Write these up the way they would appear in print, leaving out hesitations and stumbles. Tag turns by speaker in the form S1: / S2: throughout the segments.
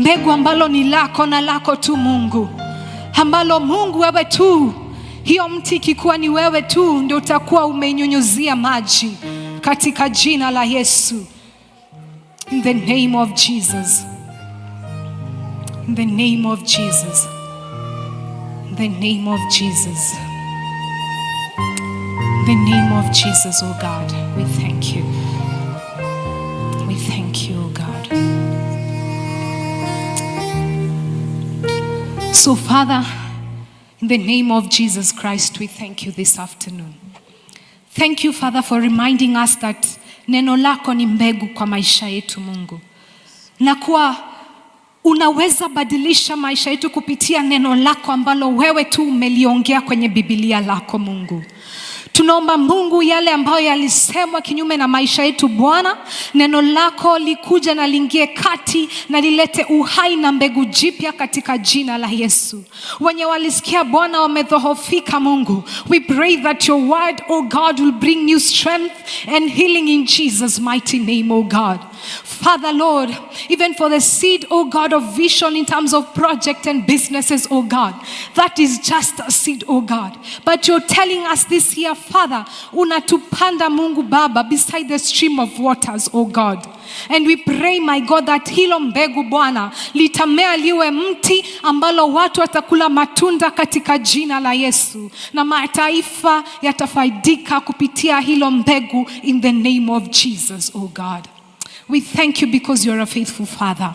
S1: Mbegu ambalo ni lako na lako tu Mungu, ambalo Mungu wewe tu, hiyo mti ikikuwa ni wewe tu ndio utakuwa umeinyunyuzia maji, katika jina la Yesu. In the name of Jesus. In the name of Jesus. In the name of Jesus. In the name of Jesus, oh God, we thank you. We thank you, oh God. So, Father, in the name of Jesus Christ, we thank you this afternoon. Thank you, Father, for reminding us that neno lako ni mbegu kwa maisha yetu, Mungu, na kuwa unaweza badilisha maisha yetu kupitia neno lako ambalo wewe tu umeliongea kwenye Biblia lako, Mungu. Tunaomba Mungu, yale ambayo yalisemwa kinyume na maisha yetu Bwana, neno lako likuja na liingie kati na lilete uhai na mbegu jipya katika jina la Yesu. Wenye walisikia Bwana wamedhoofika, Mungu, we pray that your word, oh God, will bring new strength and healing in Jesus' mighty name, oh God. Father, Lord, even for the seed, oh God, of vision in terms of project and businesses, oh God, that is just a seed, oh God. But you're telling us this year, Father, unatupanda, Mungu Baba, beside the stream of waters, oh God. And we pray, my God, that hilo mbegu, Bwana, litamea liwe mti ambalo watu watakula matunda katika jina la Yesu, na mataifa yatafaidika kupitia hilo mbegu in the name of Jesus, oh God. We thank you because you're a faithful Father.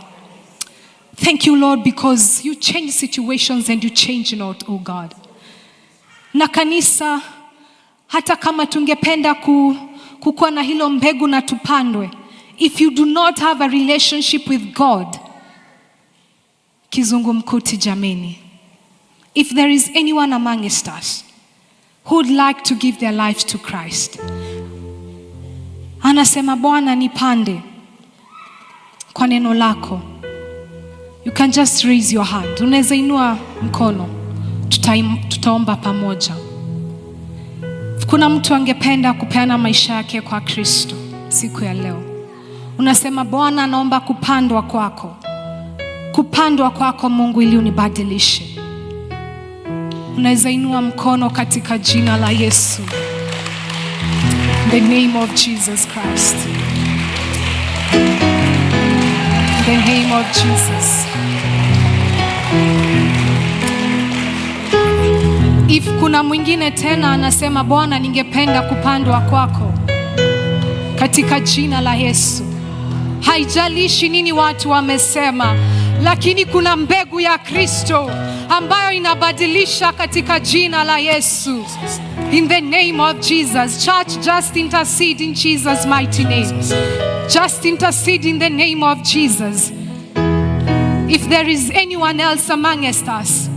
S1: Thank you, Lord, because you change situations and you change not, oh God. Na kanisa, hata kama tungependa kukuwa na hilo mbegu na tupandwe, if you do not have a relationship with God, kizungumkuti jameni. If there is anyone amongst us who would like to give their lives to Christ, anasema, "Bwana, nipande kwa neno lako." You can just raise your hand. Unaweza inua mkono, tutaomba pamoja. Kuna mtu angependa kupeana maisha yake kwa Kristo siku ya leo. Unasema, "Bwana, naomba kupandwa kwako, kupandwa kwako Mungu, ili unibadilishe." Unaweza inua mkono katika jina la Yesu. In the name of Jesus Christ. In the name of Jesus. If kuna mwingine tena anasema, "Bwana, ningependa kupandwa kwako katika jina la Yesu." Haijalishi nini watu wamesema, lakini kuna mbegu ya Kristo ambayo inabadilisha katika jina la Yesu. In the name of Jesus. Church, just intercede in Jesus' mighty name. Just intercede in the name of Jesus. If there is anyone else amongst us,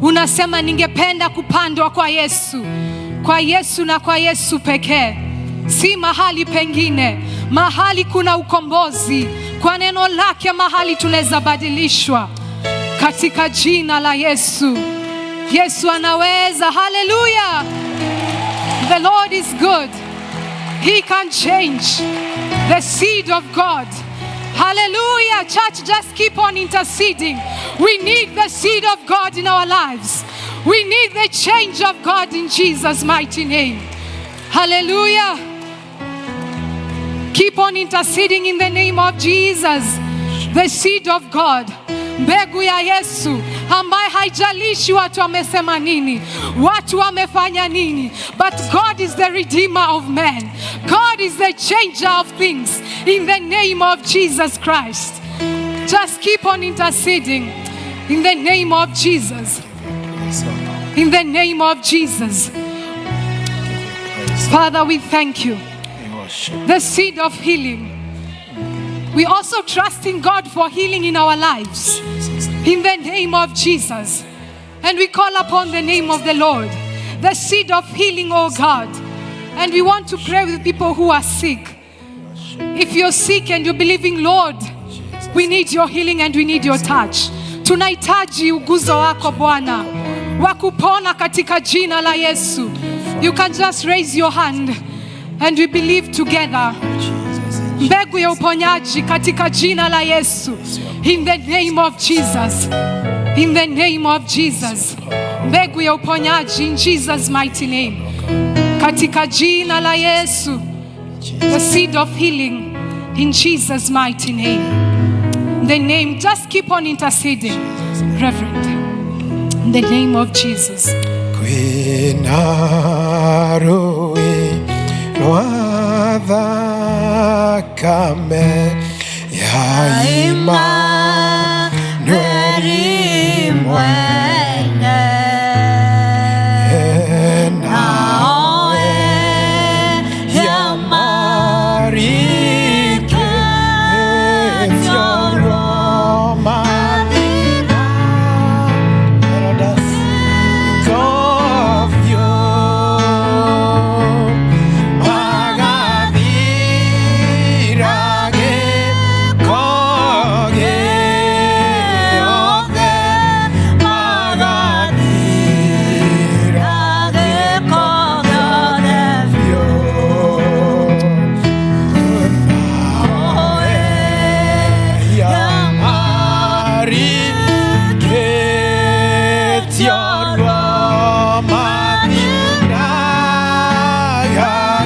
S1: unasema, "Ningependa kupandwa kwa Yesu, kwa Yesu na kwa Yesu pekee, si mahali pengine, mahali kuna ukombozi kwa neno lake, mahali tunaweza badilishwa katika jina la Yesu." Yesu anaweza. Haleluya! The Lord is good. He can change the seed of God. Hallelujah. Church, just keep on interceding. We need the seed of God in our lives. We need the change of God in Jesus' mighty name. Hallelujah. Keep on interceding in the name of Jesus. The seed of God. Mbegu ya Yesu ambaye haijalishi watu wamesema nini, watu wamefanya nini, but God is the redeemer of man. God is the changer of things in the name of Jesus Christ. Just keep on interceding in the name of Jesus. In the name of Jesus. Father, we thank you. The seed of healing. We also trust in God for healing in our lives. In the name of Jesus. And we call upon the name of the Lord. The seed of healing, oh God. And we want to pray with people who are sick. If you're sick and you're believing, "Lord, we need your healing and we need your touch." Tunahitaji uguzo wako, Bwana, wa kupona katika jina la Yesu. You can just raise your hand and we believe together.
S2: Jesus, in
S1: Mbegu ya uponyaji katika jina la Yesu. In the name of Jesus. In the name of Jesus. Mbegu ya uponyaji in Jesus mighty name. Katika jina la Yesu. The seed of healing in Jesus mighty name. In the name, just keep on interceding, Reverend. In the name of Jesus.
S2: Kwĩna rũĩ rwa thakame ya Imanueli mwene, nawe ya marike Roma Herodas Kovyo magathirage koge othe magathirage koge biũ nawe ya marikĩtio mathiraga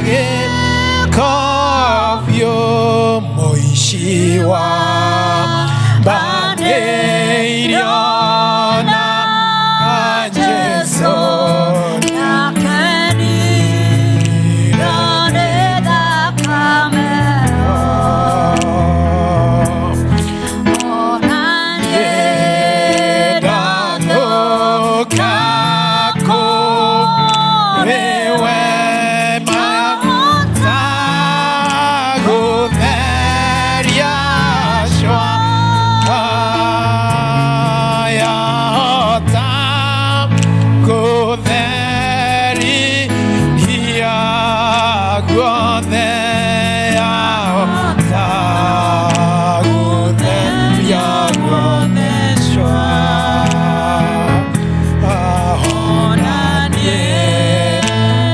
S2: gĩko biũ mũici wa mbatĩirio na Jesũ. Ndathũka kũrĩ we mahota gũtheria cwa yahota gũtheria guothe yahota gũtheria guothe cwa ahona niĩ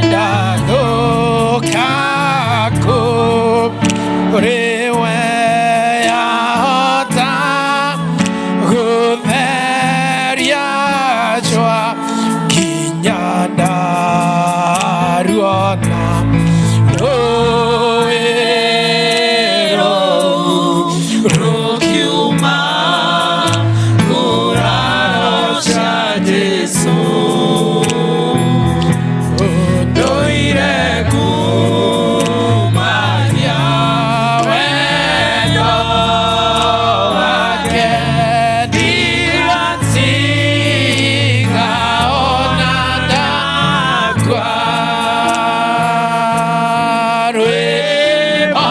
S2: ndathũka kũrĩ we yahota gũtheria cwa kinya ndaruona rũĩ rũu rũkiuma nguraro cia Jesũ ndũire kumagia wendo wake ndigatiga ona ndakua rwĩmbo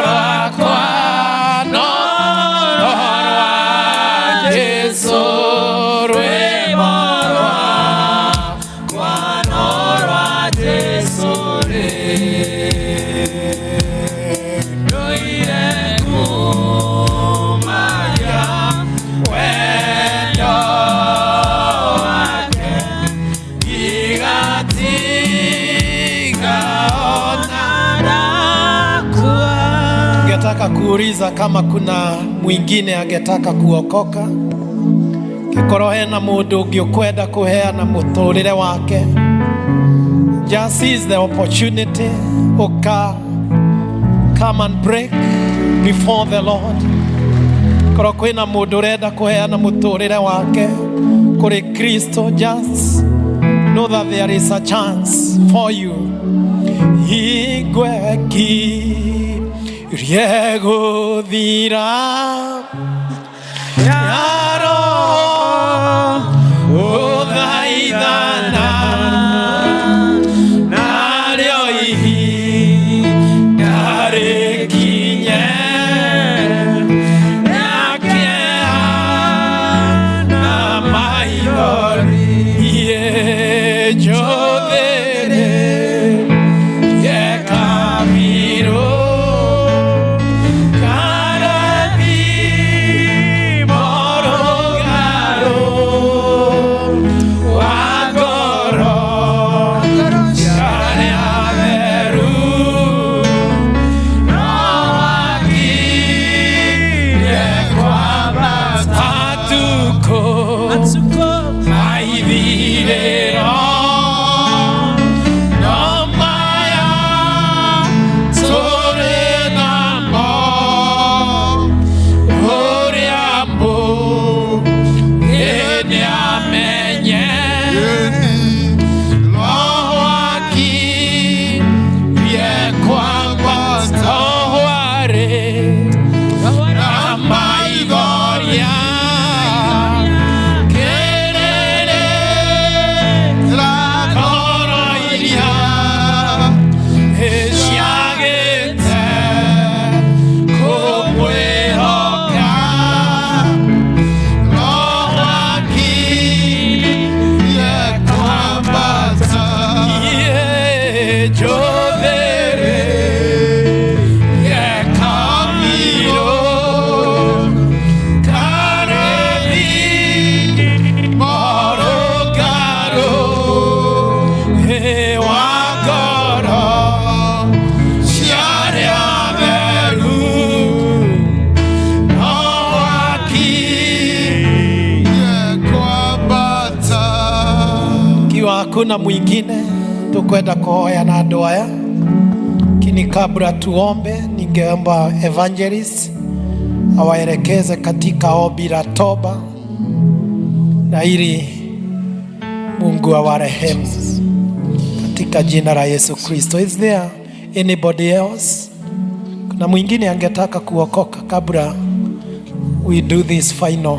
S2: rwakwa no rwa Jesũ rwĩmbo rwakwa no rwa Jesũ rĩ ndũire kumagia wendo wake ndigatiga ona ndakua.
S3: Ningetaka kuuliza kama kuna mwingine angetaka kuokoka, gĩkorwo hena mũndũ ũngĩ ũkwenda kũheana mũtũrĩre wake, just seize the opportunity, ũka come and break before the Lord. Korwo kwĩna mũndũ ũrenda kũheana mũtũrĩre wake kũrĩ Kristo, just know that there is a chance for you. Ingwekirie gũthira ya Roho gũthaithana narĩo ihinda rĩkinye rĩa kĩeha na maithori njũthĩrĩ kabirũ Hakuna mwingine, tukwenda kuhoya na andũ aya, lakini kabla tuombe, ningeomba evangelist awaelekeze katika ombi la toba na ili Mungu awarehemu katika jina la Yesu Kristo. Is there anybody else? Kuna mwingine angetaka kuokoka kabla we do this final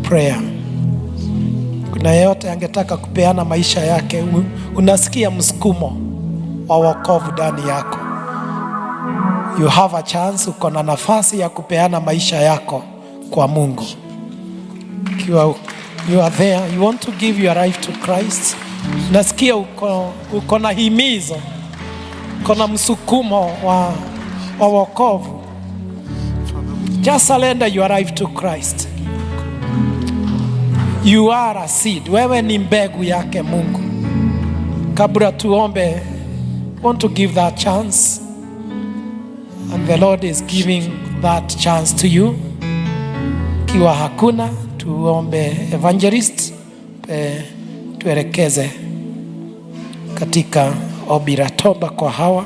S3: prayer? Kuna yeyote angetaka kupeana maisha yake? Unasikia msukumo wa wokovu ndani yako. You have a chance, uko na nafasi ya kupeana maisha yako kwa Mungu. Ikiwa you are there, you want to give your life to Christ. Nasikia uko na himizo, uko na msukumo wa wokovu. Just surrender your life to Christ. You are a seed. Wewe ni mbegu yake Mungu. Kabla tuombe, want to give that chance. And the Lord is giving that chance to you. Kiwa hakuna, tuombe evangelist tuelekeze katika ombi la toba kwa hawa,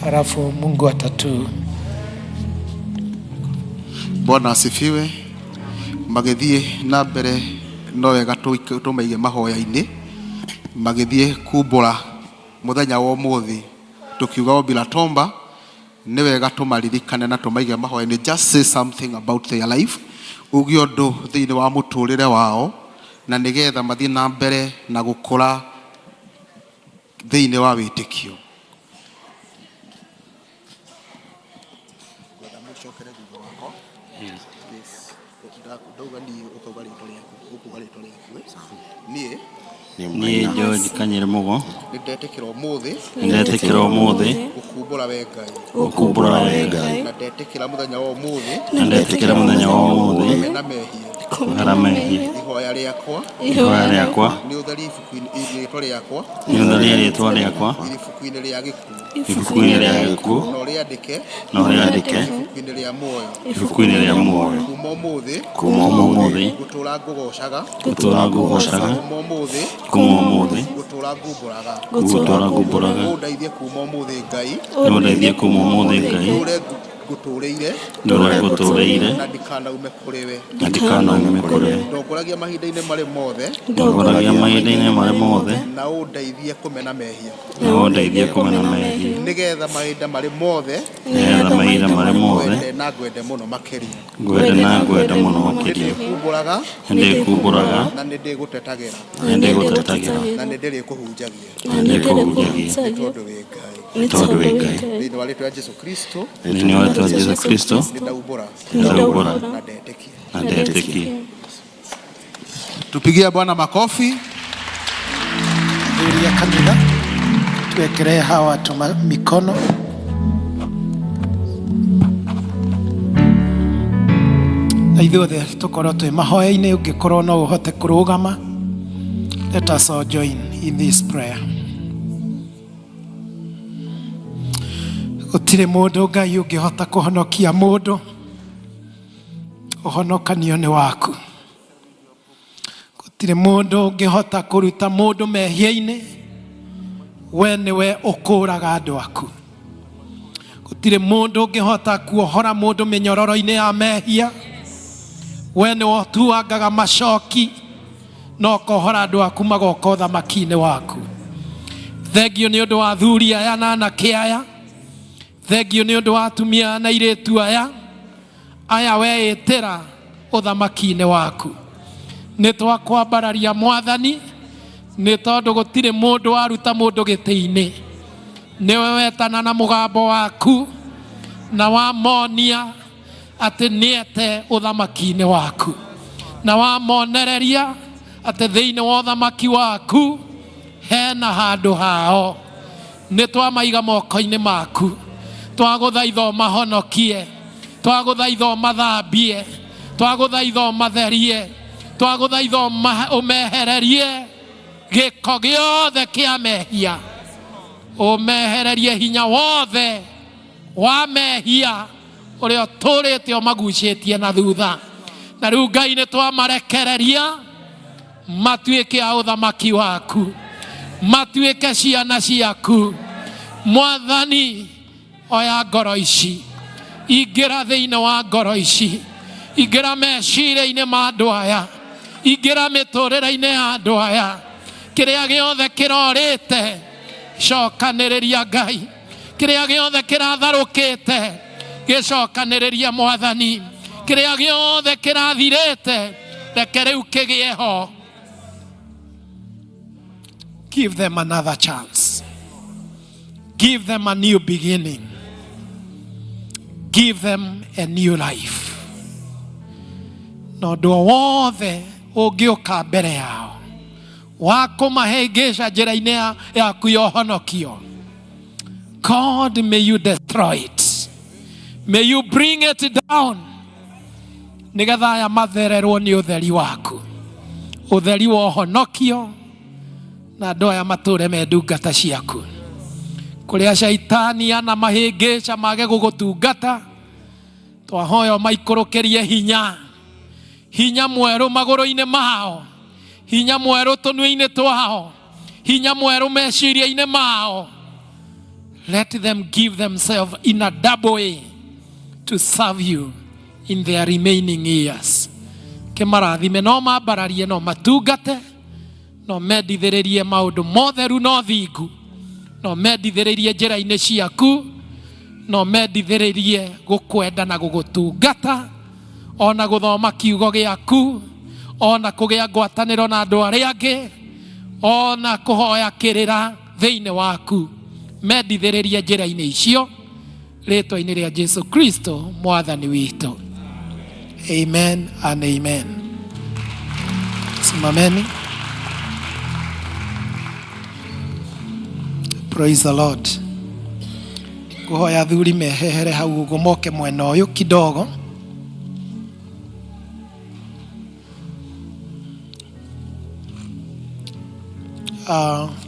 S3: halafu Mungu atatu
S4: Bwana asifiwe. Magĩthiĩ na mbere no wega tũmaige mahoya-inĩ magĩthiĩ kumbũra mũthenya wa ũmũthĩ tũkiuga ombi la toba nĩ wega tũmaririkane na tũmaige mahoya-inĩ. Just say something about their life, uge ũndũ thĩinĩ wa mũtũrĩre wao na nĩgetha mathiĩ na mbere na gũkũra thĩinĩ wa wĩtĩkio. Mũcokere thutha wakwa. Yes. Ndauga niĩ ũkauga rĩtwa rĩaku, ũkuga rĩtwa rĩaku, eh? Niĩ
S5: Niĩ George Kanyere Mugo
S4: nĩ ndetĩkĩra ũmũthĩ
S5: nĩndetĩkĩra ũmũthĩ
S4: gũkumbũra we Ngai
S5: gũkumbũra we Ngai
S4: na ndetĩkĩra mũthenya wa ũmũthĩ
S5: na ndetĩkĩra mũthenya wa ũmũthĩ
S4: kũmena mehia.
S5: Kũmena mehia.
S4: Ihoya rĩakwa
S5: Ihoya rĩakwa
S4: nĩ ũtherie ibuku-inĩ rĩtwa rĩakwa
S5: nĩ ũtherie rĩtwa rĩakwa
S4: ibuku-inĩ rĩa gĩkuũ
S5: ibuku-inĩ rĩa gĩkuũ
S4: na ũrĩandĩke
S5: na ũrĩandĩke
S4: ibuku-inĩ rĩa muoyo.
S5: Ibuku-inĩ rĩa muoyo.
S4: Kuma ũmũthĩ
S5: Kuma ũmũthĩ
S4: ngũtũra ngũgocaga
S5: ngũtũra ngũgocaga
S4: kuma ũmũthĩ
S5: kuma ũmũthĩ
S4: ngũtũra ngumbũraga
S5: ngũtũra ngumbũraga
S4: ũndeithie kuma ũmũthĩ Ngai
S5: nĩ ũndeithie kuma ũmũthĩ Ngai
S4: ndũre ngũtũrĩire
S5: ndũre ngũtũrĩire
S4: na ndikanaume kũrĩ we
S5: na ndikanaume kũrĩ we.
S4: Ndongoragia mahinda-inĩ marĩ mothe
S5: Ndongoragia mahinda-inĩ marĩ mothe
S4: na ũndeithie kũmena mehia
S5: na ũndeithie kũmena mehia
S4: nĩgetha mahinda marĩ mothe
S5: nĩgetha mahinda marĩ mothe
S4: ngwende na ngwende mũno makĩria.
S5: Ngwende na ngwende mũno makĩria.
S4: Nĩndĩkumbũraga
S5: Nĩndĩkumbũraga
S4: na nĩndĩgũtetagĩra
S5: na nĩndĩgũtetagĩra
S4: na nĩndĩrĩkũhunjagia
S5: na nĩndĩkũhunjagia
S4: nĩ tondũ wĩ Ngai.
S5: Nĩ tondũ wĩ Ngai.
S4: Thĩinĩ wa rĩtwa rĩa Jesu Kristo
S5: Thĩinĩ wa rĩtwa rĩa Jesu Kristo
S4: nĩndaumbũra
S5: nĩndaumbũra
S4: na ndetĩkia.
S5: Na ndetĩkia.
S4: Tupigie Bwana makofi.
S3: Athuri a kanitha, tuwekelee hawa watu mikono. Na ithuothe tũkorwo twĩ mahoya-inĩ, ũngĩkorwo no ũhote kũrũgama, let us all join in this prayer. Gũtirĩ mũndũ Ngai ũngĩhota kũhonokia mũndũ, ũhonokanio nĩ waku. Gũtirĩ mũndũ ũngĩhota kũruta mũndũ mehia-inĩ, we nĩwe ũkũraga andũ aku. Gũtirĩ mũndũ ũngĩhota kuohora mũndũ mĩnyororo-inĩ ya mehia, we nĩwe ũtuangaga macoki na ũkohora andũ aku magoka ũthamaki-inĩ waku. Thengio nĩ ũndũ wa athuri aya na anake aya, thengio nĩ ũndũ wa atumia aya na airĩtu aya aya weĩtĩra ũthamaki-inĩ waku. Nĩ twakwambararia Mwathani nĩ tondũ gũtirĩ mũndũ waruta mũndũ gĩtĩ-inĩ, nĩwe wetana na mũgambo waku na wamonia atĩ nĩete ũthamaki-inĩ waku na wamonereria atĩ thĩinĩ wa ũthamaki waku hena handũ hao. Nĩ twamaiga moko-inĩ maku, twagũthaitha ũmahonokie, twagũthaitha ũmathambie, twagũthaitha ũmatherie, twagũthaitha ũmehererie gĩko gĩothe kĩa mehia, ũmehererie hinya wothe wa mehia ũrĩa ũtũrĩte ũmagucĩtie na thutha. Na rĩu Ngai nĩ twamarekereria Matuĩke a ũthamaki waku, matuĩke ciana ciaku. Mwathani, oya ngoro ici, ingĩra thĩinĩ wa ngoro ici, ingĩra meciria-inĩ ma andũ aya, ingĩra mĩtũrĩre-inĩ ya andũ aya. Kĩrĩa gĩothe kĩrorĩte, cokanĩrĩria Ngai. Kĩrĩa gĩothe kĩratharũkĩte, gĩcokanĩrĩria Mwathani. Kĩrĩa gĩothe kĩrathirĩte, reke rĩu kĩgĩe ho. Give them another chance. Give them a new beginning. Give them a new life. Na ũndũ o wothe ũngĩũka mbere yao wa kũmahĩngĩca njĩra-inĩ yaku ya ũhonokio, God, may you destroy it. May you bring it down. Nĩgetha aya mathererwo nĩ ũtheri waku, ũtheri wa ũhonokio, na andũ aya matũre me ndungata ciaku. Kũrĩa caitani anamahĩngĩca mage gũgũtungata, twahoya ũmaikũrũkĩrie hinya, hinya mwerũ magũrũ-inĩ mao, hinya mwerũ tũnua-inĩ twao, hinya mwerũ meciria-inĩ mao. Let them give themselves in a double way to serve you in their remaining years. Kĩmarathime, no mambararie, no matungate, no mendithĩrĩrie maũndũ motheru no thingu, no mendithĩrĩrie njĩra-inĩ ciaku, no mendithĩrĩrie gũkwenda na gũgũtungata, ona gũthoma kiugo gĩaku, ona kũgĩa ngwatanĩro na andũ arĩa angĩ, ona kũhoya kĩrĩra thĩinĩ waku. Mendithĩrĩrie njĩra-inĩ icio, rĩtwa-inĩ rĩa Jesu Kristo mwathani witũ. Amen and amen. Simameni. Praise the Lord. Ngũhoya athuri mehehere hau ũguo, moke mwena ũyũ kidogo.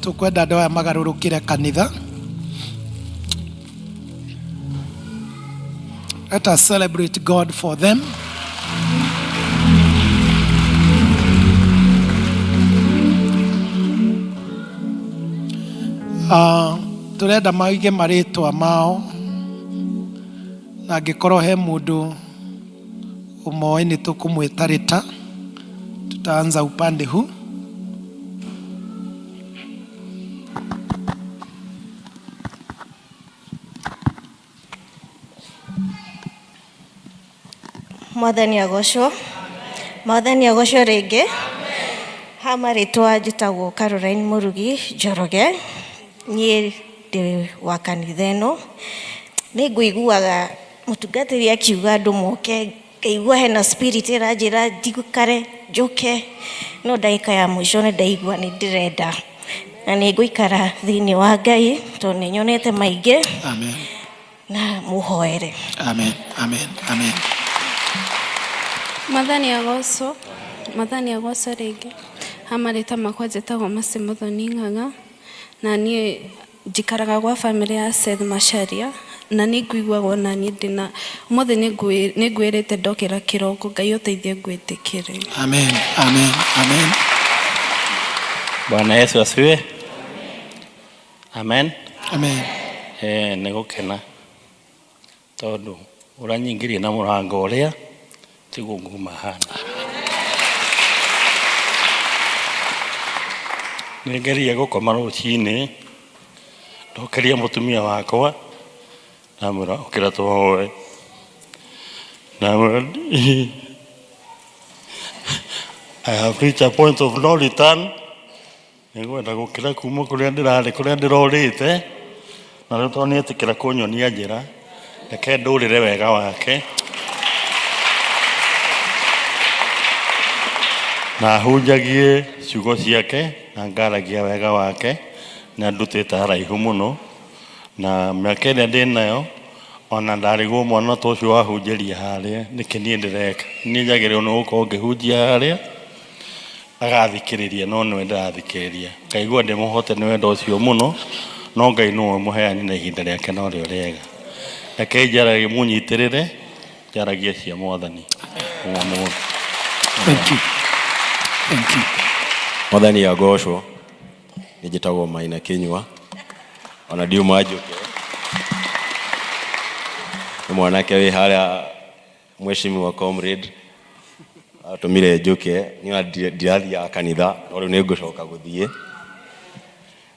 S3: Tũkwenda andũ aya magarũrũkĩre kanitha. Let us celebrate God for them. Tũrenda maige marĩtwa mao, na angĩkorwo he mũndũ ũmoĩ nĩ tũkũmwĩta rĩta. Tutaanza upande huu.
S6: Mwathani agocwo. Mwathani agocwo rĩngĩ. Ha marĩtwa njĩtagwo Caroline Mũrugi Njoroge. Niĩ ndĩ wa kanitha ĩno. Nĩ ngũiguaga mũtungatĩri akiuga andũ moke, ngaigua hena spirit ĩranjĩra njikare njũke, no ndagĩka ya mũico nĩ ndaigua nĩ ndĩrenda na nĩ ngũikara thĩinĩ wa Ngai tondũ nĩ nyonete maingĩ.
S3: Amen.
S6: Na mũhoere.
S3: Amen. Amen. Amen.
S7: Mwathani agocwo. Mwathani agocwo rĩngĩ. Ha marĩtwa makwa njĩtagwo Mercy Muthoni Ng'ang'a, na niĩ njikaraga gwa bamĩrĩ ya Seth Macharia, na nĩ ngũiguaga ona niĩ ndĩna ũmũthĩ nĩ ngwĩrĩte ndokĩra kĩroko Ngai ũteithie ngwĩtĩkĩre.
S3: Amen. Amen. Amen.
S5: Bwana Yesu asifiwe. Amen.
S3: Amen.
S5: Nĩ gũkena tondũ ũranyingĩria na mũrango ũrĩa tiguo nguma hana. Nĩ ngeria gũkoma rũcinĩ, ndokeria mũtumia wakwa, ndamwĩra ũkĩra tũhoe. Ndamwĩra I have reached a point of no return. Nĩngwenda gũkĩra kuma kũrĩa ndĩrarĩ, kũrĩa ndĩrorĩte, na rĩu tondũ nĩetĩkĩra kũnyonia njĩra, reke ndũrĩre wega wake, na hunjagie ciugo ciake, na ngaragia wega wake, nĩ andutĩte haraihu mũno, na mĩaka ĩrĩa ndĩnayo, ona ndarigwo mwana ta ũcio wahunjĩria harĩa, nĩkĩ niĩ ndĩreka? Niĩ njagĩrĩirwo nĩ gũkorwo ngĩhunjia harĩa, agathikĩrĩria, no nĩwe ndĩrathikĩrĩria. Ngaigua ndĩmũhote nĩ wendo ũcio mũno, no Ngai nĩwe mũheani na ihinda rĩake no rĩo rĩega. Rekei njaragie, mũnyitĩrĩre, njaragie cia Mwathani ũmũthĩ.
S3: Thank you. Thank you.
S8: Mwathani agocwo. Nĩ njĩtagwo Maina Kĩnyua, ona ndiuma Njũke. Nĩ mwanake wĩ harĩa, mheshimiwa comrade atũmire njũke. Niĩ ona ndirathiaga kanitha, no rĩu nĩ ngũcoka gũthiĩ.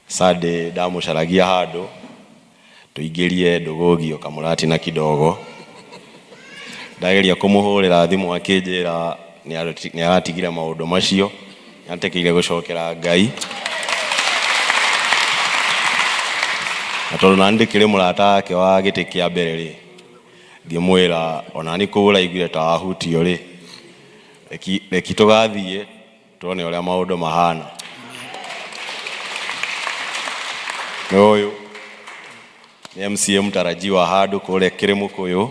S8: Sunday ndamũcaragia handũ tũingĩrie ndũgũgio kamũratina kidogo. Ndageria kũmũhũrĩra thimũ akĩnjĩra nĩ aratigire maũndũ macio, nĩ atekeire gũcokera Ngai. Na tondũ nani ndĩkĩrĩ mũrata wake wa gĩtĩ kĩa mbere rĩ, ngĩmwĩra onani kũu ũraiguire ta wahutio rĩ, reki tũgathiĩ tuone ũrĩa maũndũ mahana. Nĩ ũyũ nĩ MCA mũtarajiwa handũ kũrĩa Kĩrĩmũkũyũ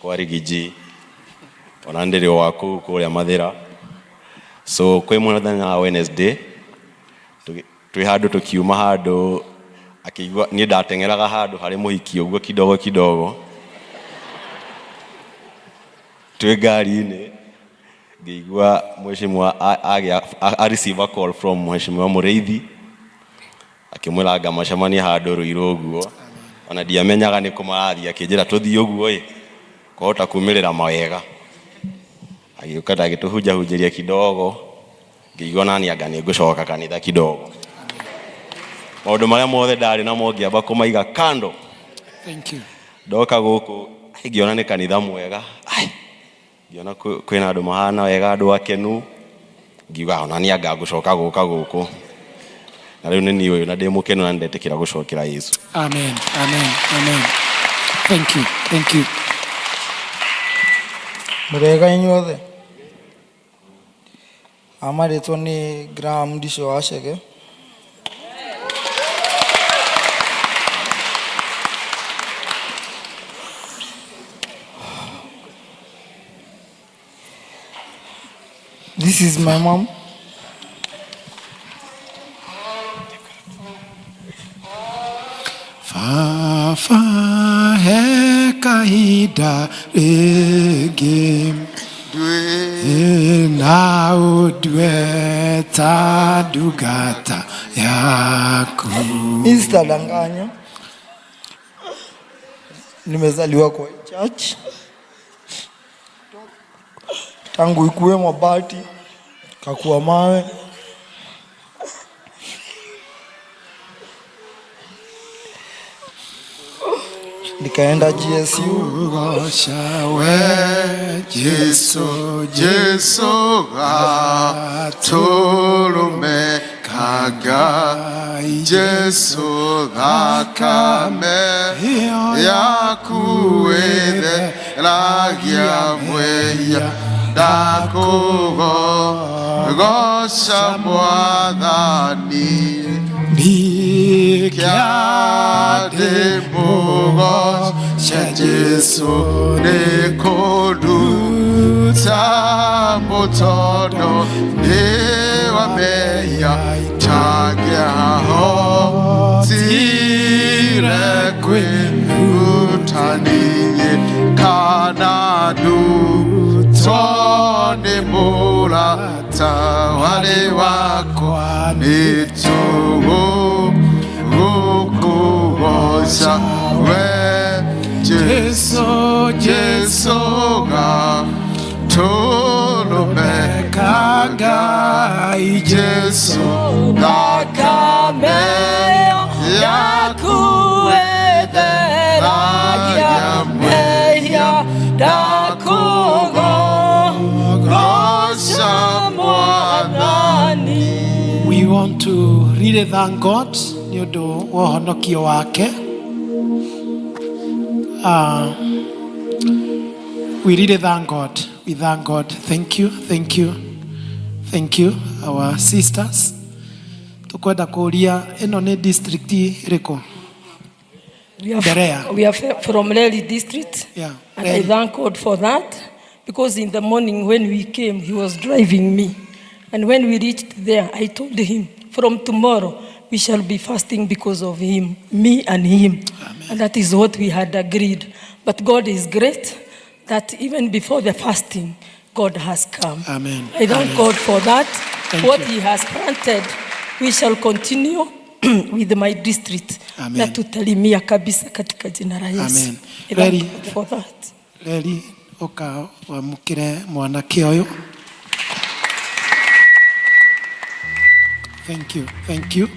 S8: kwa Rigiji, ona ndĩrĩ wa kũu kũrĩa Mathĩra. So kwĩ mũthenya wa Wednesday twĩ handũ tũkiuma handũ, akĩigua niĩ ndateng'eraga handũ harĩ mũhiki ũguo kidogo kidogo, twĩ ngari-inĩ ngĩigua mheshimiwa agĩa a receive a call from mheshimiwa Mũrĩithi, akĩmwĩra ngamacemania handũ Ruiru ũguo. Ona ndiamenyaga nĩ kũ marathiĩ, akĩnjĩra tũthiĩ ũguo ĩ kwahota kumĩrĩra mawega. Agĩũka agĩtũhunjahunjĩria kidogo, ngĩigua nani anga nĩ ngũcoka kanitha kidogo. Maũndũ marĩa mothe ndarĩ namo ngĩamba kũmaiga kando.
S3: Thank you.
S8: Ndoka gũkũ ngĩona nĩ kanitha mwega. Ai, ngĩona kwĩna andũ mahana wega, andũ akenu, ngiuga ona niĩ anga ngũcoka gũka gũkũ. Na rĩu nĩ niĩ ũyũ na ndĩ mũkenu na nĩndetĩkĩra gũcokera Yesu.
S3: Amen. Amen. Amen. Thank you. Thank you.
S9: Mũrega inyuothe. Amarĩtwo nĩ Graham Ndicio wa Chege. This is my mom.
S3: Baba he kahinda rĩngĩ na ũndue ta ndungata yaku.
S9: Mimi sitadanganya. Nimezaliwa kwa hii church. Tangu ikuwe mabati, kakuwa mawe. Nikaenda GSU.
S3: Kugoca we Jesu.
S4: Jesu gatũrũme ka Ngai, Jesu thakame yaku ĩtheragia mwehia, ndakũgoca Mwathani.
S3: Kĩandĩ
S4: mũgoce Jesu nĩ kũnduta mũtondo nĩ wa mehia, tangĩahotire kwĩruta niĩ kana ndutwo nĩ mũrata warĩ wakwa, nĩ tũgũkũgoca we Jesu. Jesu gatũrũme ka Ngai, Jesu
S2: thakame yaku ĩtheragia mehia, ndakũgoca Mwathani.
S3: We want to really thank God nĩ ũndũ wa ũhonokio wake. We really thank God. We thank God. Thank you, thank you, thank you, our sisters. Tukwenda kũria ĩno nĩ district ĩrĩkũ? Berea.
S10: We are from Reli district. And I
S3: Reli.
S10: Thank God for that because in the morning when we came, he was driving me. And when we reached there, I told him, from tomorrow, we shall be fasting because of him, me and him. And that is what we had agreed. But God is great that even before the fasting, God has come.
S3: Amen.
S10: I thank
S3: Amen.
S10: God for that.
S3: Thank
S10: What
S3: you.
S10: he has planted, we shall continue with my district.
S3: Amen.
S10: Na tutalimia kabisa katika jina la Yesu.
S3: Amen.
S10: I thank
S3: Ready?
S10: God for that.
S3: Reri ũka wamũkĩre mwanake ũyũ. Thank you, thank you.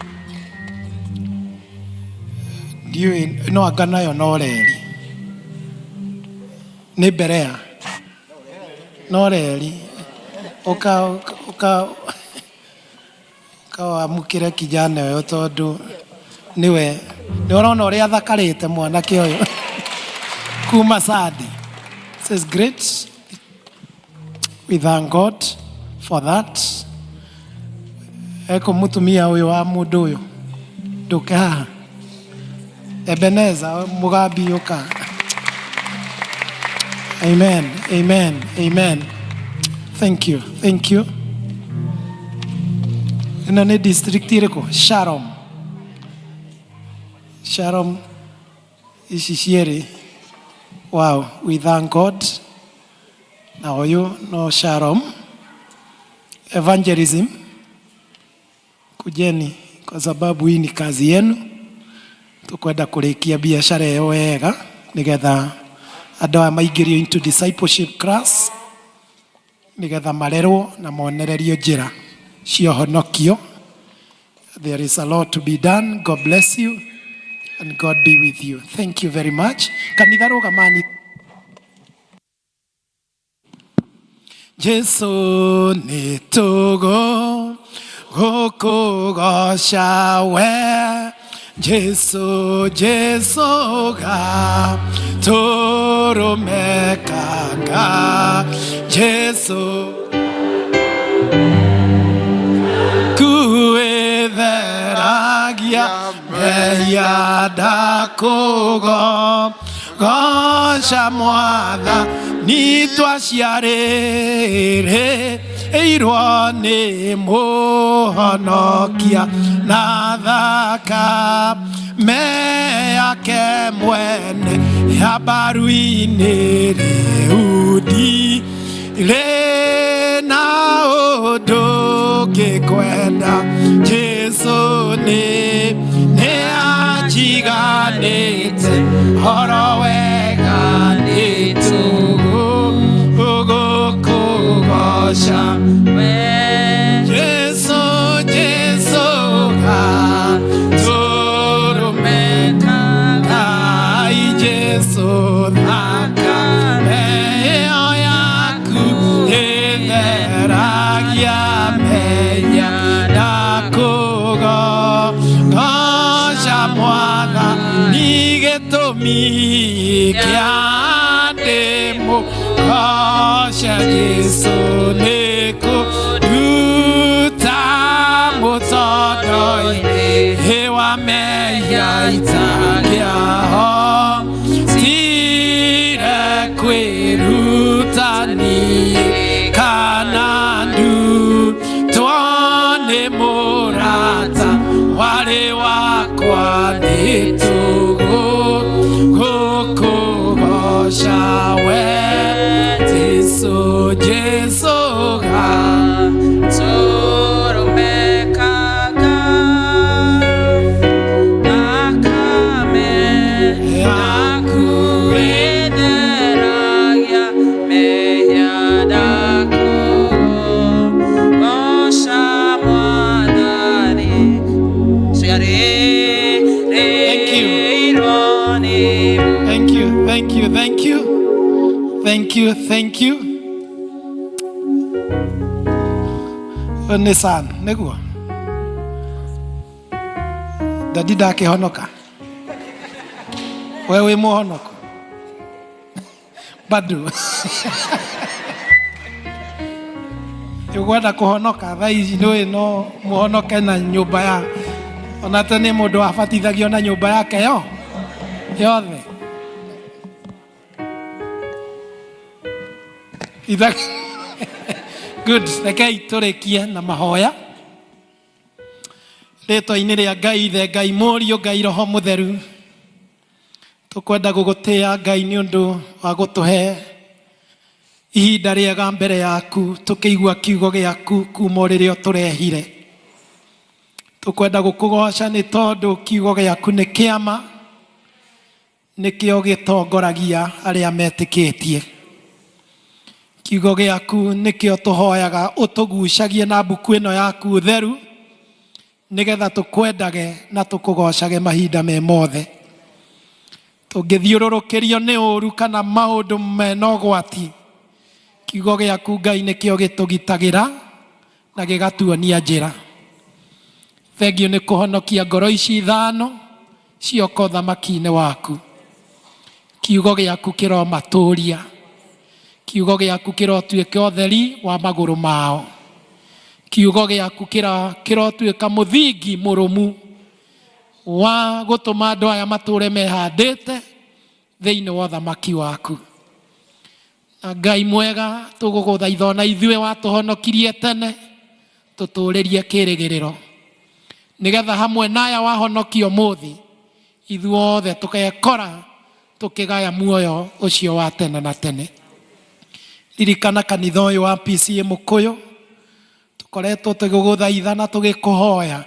S3: Ndiũĩ no anga nayo no reri. Nĩ Berea. No reri. Ũka ũka ũka wamũkĩre kijana ũyũ tondũ nĩwe nĩ ũrona ũrĩa athakarĩte mwanake ũyũ kuma Sadi. This is great. We thank God for that. Eko mutumia ũyũ wa mũndũ ũyũ ndũke haha. Ebeneza Mugambi ũka. Amen, amen, amen. Thank you, thank you. Ĩno nĩ district ĩrĩkũ? Sharom. Sharom ici cierĩ. Wow, we thank God. Na ũyũ no Sharom. Evangelism. Kujeni kwa sababu hii ni kazi yenu. Tukwenda kũrĩkia biashara ĩyo wega nĩgetha andũ aya maingĩrio into discipleship class nĩgetha marerwo na monererio njĩra cia ũhonokio. There is a lot to be done. God bless you and God be with you. Thank you very much. Kanitha rũgamani. Jesu nĩ tũgo gũkũgoca we Jesu Jesu ga tũrũmekanga Jesu kuĩtheragia mehia ndakũgo goca mwatha ni twaciarĩrĩirwo nĩ mũhonokia na thakame yake mwene ya mbaru-inĩ rĩu ndirĩ na ũndũ ngĩkwenda Jesu nĩ nĩ anjiganĩte horo wega nĩ tũgũ gũkũgoca Jesu Jesu ga tũrũmeka Ngai Jesu thakame ĩyo yaku ĩtheragia mehia ndakũgoca mwathani gĩtũmi kĩa ndĩmũgoce Jesu nĩ kũnduta mũtondo-inĩ wa mehia itangĩahotire kwĩruta niĩ kana ndutwo nĩ mũrata warĩ wakwa nĩ tũgũ gũkũgoca we Jesu Jesu ga Thank you. Thank you, thank you, thank you. Thank you, thank you. Nĩ san, nĩguo. Dadi ndakĩhonoka. We wĩ mũhonoko. Bado. Ũkwenda kũhonoka thaa ici nĩũĩ no mũhonoke na nyũmba ya ona tene mũndũ abatithagio na nyũmba yake yo yothe. Itha Good. Rekei tũrĩkie na mahoya. Rĩtwa-inĩ rĩa Ngai Ithe, Ngai Mũriũ, Ngai Roho Mũtheru, tũkwenda gũgũtĩa Ngai nĩ ũndũ wa gũtũhe Ihinda rĩega mbere yaku tũkĩigua kiugo gĩaku kuma o rĩrĩa ũtũrehire. Tũkwenda gũkũgoca nĩ tondũ kiugo gĩaku nĩ kĩama, nĩkĩo gĩtongoragia arĩa metĩkĩtie. Kiugo gĩaku nĩkĩo tũhoyaga ũtũgucagie na mbuku ĩno yaku theru, nĩgetha tũkwendage na tũkũgocage mahinda me mothe. Tũngĩthiũrũrũkĩrio nĩ ũru kana maũndũ mena ũgwati, kiugo gĩaku Ngai nĩkĩo gĩtũgitagĩra na gĩgatuonia njĩra. Thengiũ nĩ kũhonokia ngoro ici ithano cioka ũthamaki-inĩ waku. Kiugo gĩaku kĩromatũria. Kiugo gĩaku kĩrotuĩka ũtheri wa magũrũ mao. Kiugo gĩaku kĩrotuĩka mũthingi mũrũmu wa gũtũma andũ aya matũre mehandĩte thĩinĩ wa ũthamaki waku. Na Ngai mwega, tũgũgũthaitha ona ithuĩ watũhonokirie tene, tũtũũrĩrie kĩrĩgĩrĩro, nĩgetha hamwe na aya wahonokia ũmũthĩ, ithuothe tũgekora tũkĩgaya muoyo ũcio wa tene na tene. Ririkana kanitha ũyũ wa PCEA Mũkũyũ, tũkoretwo tũgĩgũthaitha na tũgĩkũhoya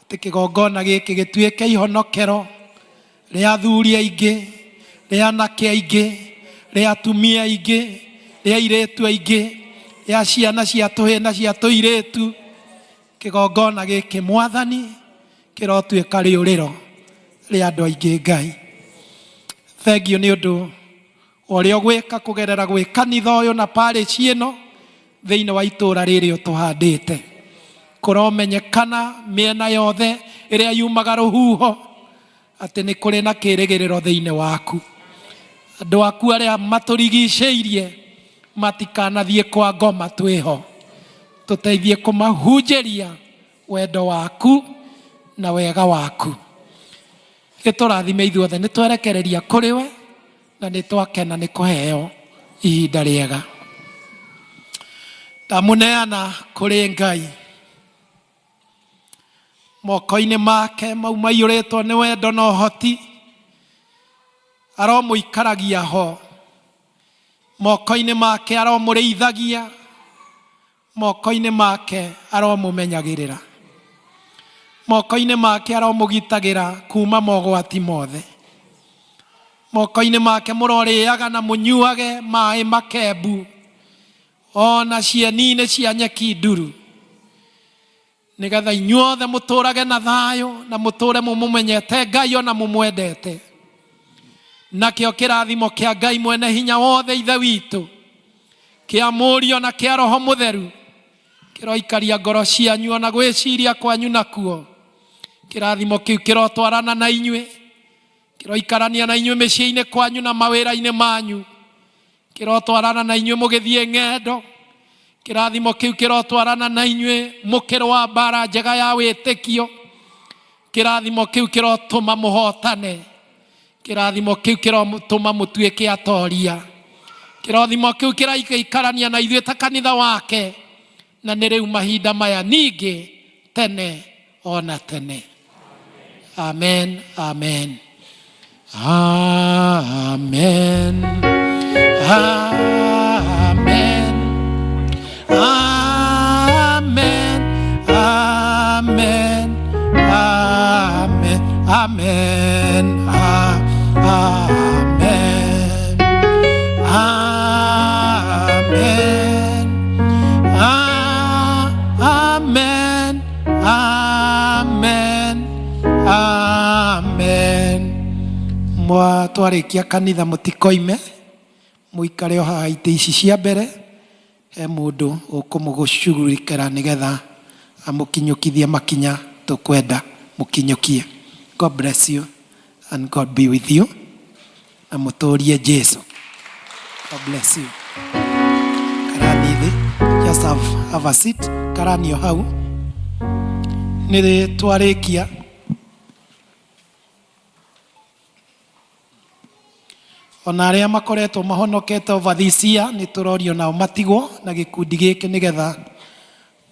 S3: atĩ kĩgongona gĩkĩ gĩtuĩke ihonokero rĩa athuri aingĩ, rĩa anake aingĩ, rĩa atumia aingĩ, rĩa airĩtu aingĩ, rĩa ciana cia tũhĩĩ na cia tũirĩtu. Kĩgongona gĩkĩ Mwathani kĩrotuĩka rĩũrĩro rĩa andũ aingĩ. Ngai, thengiũ nĩ ũndũ wa ũrĩa ũgwĩka kũgerera gwĩ kanitha ũyũ na parish ĩno thĩinĩ wa itũũra rĩrĩ ũtũhandĩte. Kũromenyekana mĩena yothe ĩrĩa yumaga rũhuho atĩ nĩ kũrĩ na kĩrĩgĩrĩro thĩinĩ waku. Andũ aku arĩa matũrigicĩirie matikanathiĩ kwa ngoma twĩho. Tũteithie kũmahunjĩria wendo waku na wega waku. Gĩtũrathime ithuothe, nĩ twerekereria kũrĩ we na nĩ twakena nĩ kũheo ihinda rĩega. Ndamũneana kũrĩ Ngai moko-inĩ make mau maiyũrĩtwo nĩ wendo na ũhoti, aromũikaragia ho. Moko-inĩ make aromũrĩithagia, moko-inĩ make aromũmenyagĩrĩra. Moko-inĩ make aromũgitagĩra kuma mogwati mothe. Moko-inĩ make mũrorĩaga na mũnyuage maĩ makembu, o na cieni-inĩ cia nyeki nduru, nĩgetha inyuothe mũtũrage na thayũ na mũtũre mũmũmenyete Ngai o na mũmwendete. Nakĩo kĩrathimo kĩa Ngai mwene hinya wothe Ithe witũ, kĩa Mũriũ na kĩa Roho Mũtheru, kĩroikaria ngoro cianyu o na gwĩciria kwanyu nakuo. Kĩrathimo kĩu kĩrotwarana na inyuĩ, kĩroikarania na inyuĩ mĩciĩ-inĩ kwanyu na mawĩra-inĩ manyu, kĩrotwarana na inyuĩ mũgĩthiĩ ng'endo. Kĩrathimo kĩu kĩrotwarana na inyuĩ mũkĩrũa mbara njega ya wĩtĩkio. Kĩrathimo kĩu kĩrotũma mũhotane. Kĩrathimo kĩu kĩrotũma mũtuĩke atoria. Kĩrathimo kĩu kĩraikarania na ithuĩ ta kanitha wake, na nĩ rĩu mahinda maya ningĩ tene o na tene. Amen, amen. Amen. Amen. Amen. Amen. Amen. Amen. Amen. Amen. Amen. Amen. Amen. Mwa twarĩkia kanitha mũtikoime, mũikare o haha itĩ ici cia mbere, he mũndũ ũkũmũgũcugurikĩra nĩgetha amũkinyũkithie makinya tũkwenda mũkinyũkie. God bless you and God be with you. Na mũtũrie Jesu. God bless you. Karani thĩ. Just have a seat. Karani o hau. Nĩ twarĩkia. Ona arĩa makoretwo mahonokete over this year nĩ tũrorio nao matigwo na gĩkundi gĩkĩ nĩgetha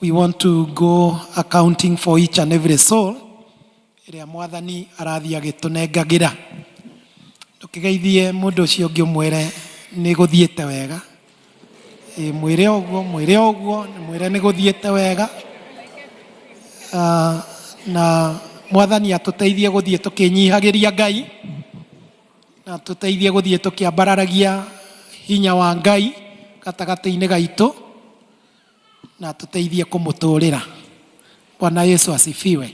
S3: we want to go accounting for each and every soul ĩrĩa Mwathani arathiĩ agĩtũnengagĩra. Ndũkĩgeithie mũndũ ũcio ũngĩ ũmwĩre nĩ gũthiĩte wega. Ĩ, mwĩre ũguo mwĩre ũguo mwĩre nĩ gũthiĩte wega. Ah, na mwathani atũteithie gũthiĩ tũkĩnyihagĩria Ngai na atũteithie gũthiĩ tũkĩambararagia hinya wa Ngai gatagatĩ-inĩ gaitũ na atũteithie kũmũtũrĩra. Bwana Yesu asifiwe.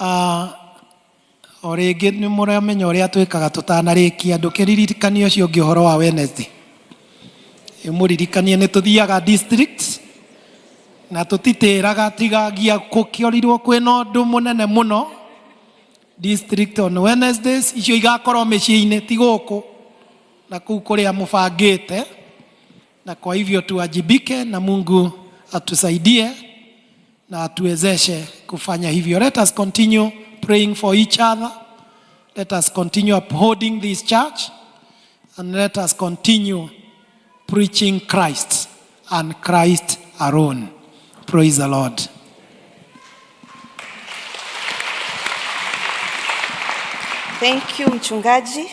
S3: Ah, o rĩngĩ nĩ mũramenya ũrĩa twĩkaga tũtanarĩkia ndũkĩririkanie ũcio ũngĩ ũhoro wa Wednesday. Mũririkanie nĩ tũthiaga district na tũtitĩraga tigagia gũkĩorirwo kwĩna ũndũ mũnene mũno district on Wednesdays icio igakorwo mĩciĩ-inĩ ti gũkũ na kũu kũrĩa mũbangĩte na kwa hivyo tuwajibike na Mungu atusaidie na atuwezeshe kufanya hivyo. Let us continue praying for each other. Let us continue upholding this church and let us continue preaching Christ and Christ alone. Praise the Lord.
S6: Thank you mchungaji.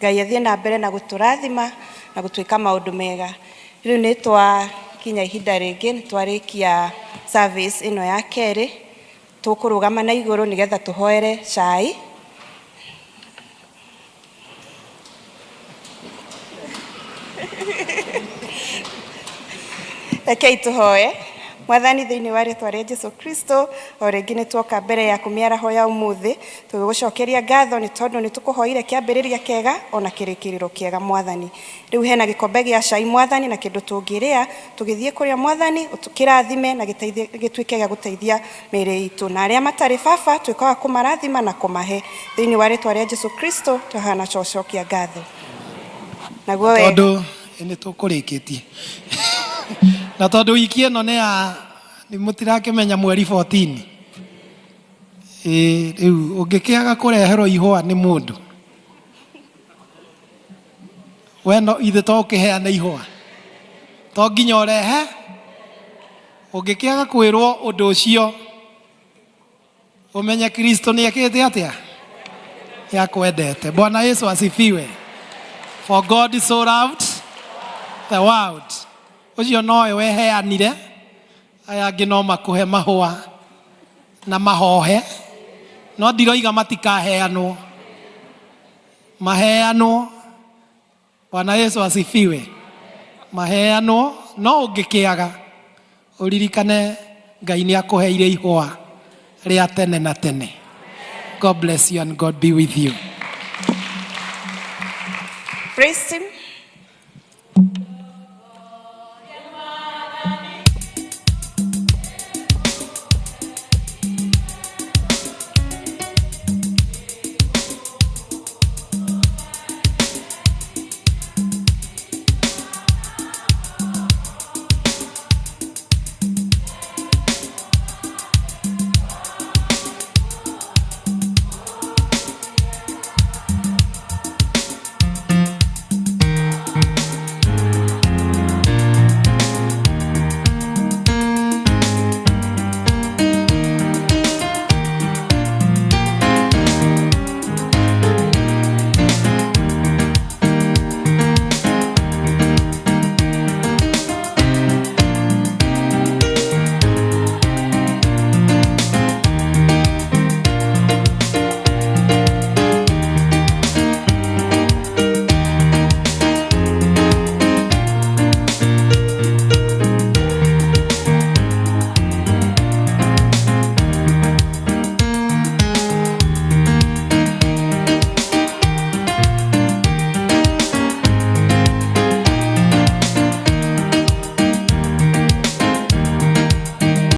S6: Ngai athiĩ na mbere na gũtũrathima na gũtwĩka maũndũ mega. Rĩu nĩ twakinya ihinda rĩngĩ, nĩ twarĩkia service ĩno ya kerĩ. Tũkũrũgama na igũrũ nĩgetha tũhoere cai. Rekei tũhoe. Mwathani thĩinĩ wa rĩtwa rĩa Jesu Kristo o rĩngĩ nĩ tuoka mbere yaku mĩaraho ya ũmũthĩ tũgĩgũcokeria ngatho nĩ tondũ nĩ tũkũhoire kĩambĩrĩria kĩega ona kĩrĩkĩrĩro kĩega Mwathani. Rĩu hena gĩkombe gĩa cai Mwathani na kĩndũ tũngĩrĩa tũgĩthiĩ kũrĩa Mwathani ũkĩrathime na gĩtuĩke gĩa gũteithia mĩĩrĩ itũ na arĩa matarĩ baba tuĩkaga kũmarathima na kũmahe thĩinĩ wa rĩtwa rĩa Jesu Kristo twahana cocokia ngatho. Naguo wega.
S3: Tondũ nĩ tũkũrĩkĩtie na tondũ wiki ĩno nĩ ya nĩ mũtirakĩmenya mweri 14 ĩĩ rĩu ũngĩkĩaga kũreherwo ihũa nĩ mũndũ we no ithe to ũkĩheane ihũa to nginya ũrehe ũngĩkĩaga kwĩrwo ũndũ ũcio ũmenye Kristo nĩ ekĩte atĩa nĩ akwendete. Bwana Yesu asifiwe. For God so loved the world. Ũcio nowe weheanire aya angĩ no makũhe mahũa na mahohe no ndiroiga matikaheanwo maheanwo. Bwana Yesu asifiwe. Maheanwo no ũngĩkĩaga ũririkane Ngai nĩ akũheire ihũa rĩa tene na tene. God bless you and God be with you.
S6: Praise him.